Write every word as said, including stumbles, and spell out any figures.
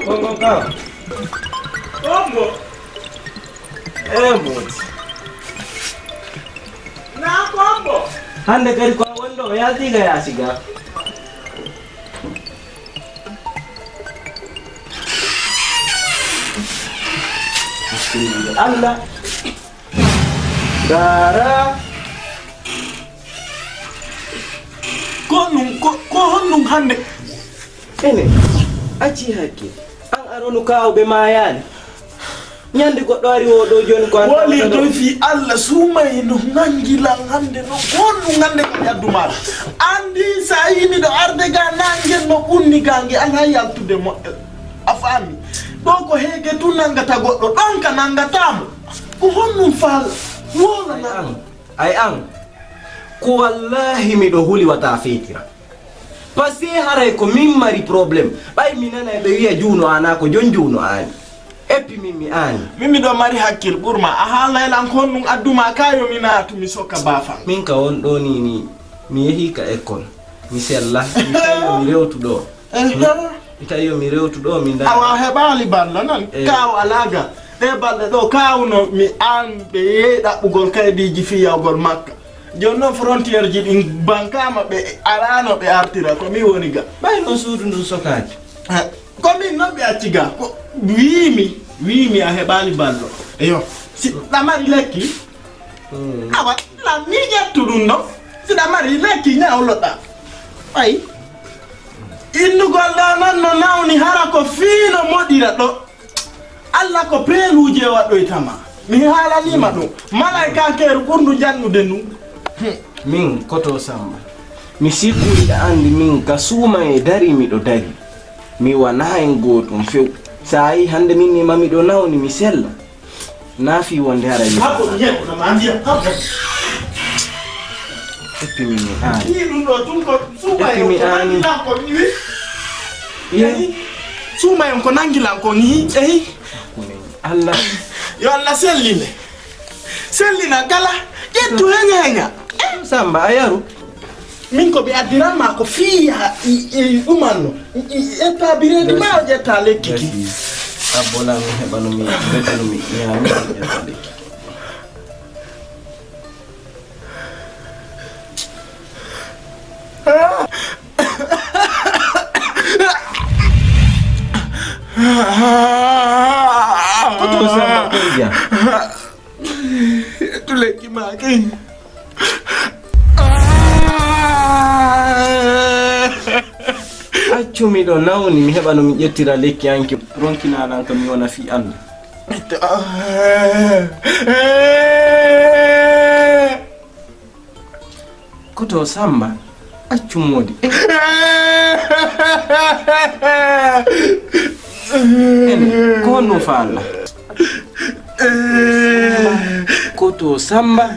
Bongo ka. Bongo. Eh, Modi. Na Bongo. Hande kadi ko a woni ɗo, o yalti ga yaasi ga. Allah. Dara. Ko honɗum, ko, ko honɗum hannde? Ene, acci hakke. An aronu kaaw ɓe maayaani. Ñande goɗɗo ari o ɗo jooni ko an woni tawata ɗo. Ɗo fii Allah suumay no nangi lan hannde no ko honɗum hannde ko mi addu maɗa. Anndi sa yii miɗo arde ga nangen no ɓunni ga nge an hay yaltude moƴƴo. A faami? Ɗo ko heege tun nangata goɗɗo, ɗon ka nangata mo. Ko honɗum faal? Wolo ay nan. An, ay an. Ko wallahi miɗo huli wata feetira. Parce que haray ko min mari problème. Ɓay mi nanay ɓe wi'a juuno ana ko jon juuno ani. Eppi min mi ani. Min miɗo mari hakkil ɓurma. A haalay lan ko honɗum adduma ka yo mi naatu mi sokka baafan. Min ka won ɗo ni ni. Mi yehi ka école. Mi sella. Mi tawi mi rewtu ɗo. Eh, mi tawi yo mi rewtu ɗo, mi ndaara. Awa heɓaali balla nan. Eh. Kaaw alaa ga. Ɗe balɗe ɗo kaawno mi an ɓe yehi ɗaɓɓugol kaydiiji fii yahugol Makka. Jooni non frontière ji ɗin bankaama ɓe alaano ɓe artira ko mi woni ga. Ɓay non suudu ndun sokaaki. Eh, ko min non ɓe acci ga. Ko wiimi, wiimi a heɓaali ballo. Eyo, si ɗa mari lekki. Hmm. Awa, lan ni ƴettu ɗum ɗo. Si ɗa mari lekki ñawloɗa. Ay. Innugol ɗo non no nawni hara ko fii no moɗira ɗo. Alla ko peeluuje waɗoytama. Mi haalaniima ɗum. Malaykankeeru ɓurndu jannude ndun. Min, Koto Samba. Mi sikku hiɗa anndi min ka suuma e dari miɗo dari. Mi wanaa en gootum few. Sa yi hannde min ni ma miɗo nawni mi sella. Na fii wonde hara mi. Habbo mi yeɗɗo ma ndiyam, habbo. Eppi mi mi aani. Ni ɗum ɗo tun ko suuɓa. Eppi mi aani. Ko nangi lan ko mi wi. Ye. Eyi. Suuɓa en ko nangi lan ko ni. Eyi. Allah. Yo Allah selline. Sellina kala. Ƴettu heña heña. Samba a yaru. Min ko ɓe addiran ma ko fii ha i, i ɗumanno. I, i ƴetta bireedi ma o ƴetta lekki ki. Abbola mi heɓa no mi ɓeta no mi ñaami ƴetta lekki. Koto Samba Koyja. Ƴettu lekki ma kay. Accu mi ɗo nawni, mi heɓa no mi ƴettira lekki anki. Ronkina lan ka mi wona fii Allah. Koto Samba, accu moodi. Ene, ko honno fa Allah? Koto Samba.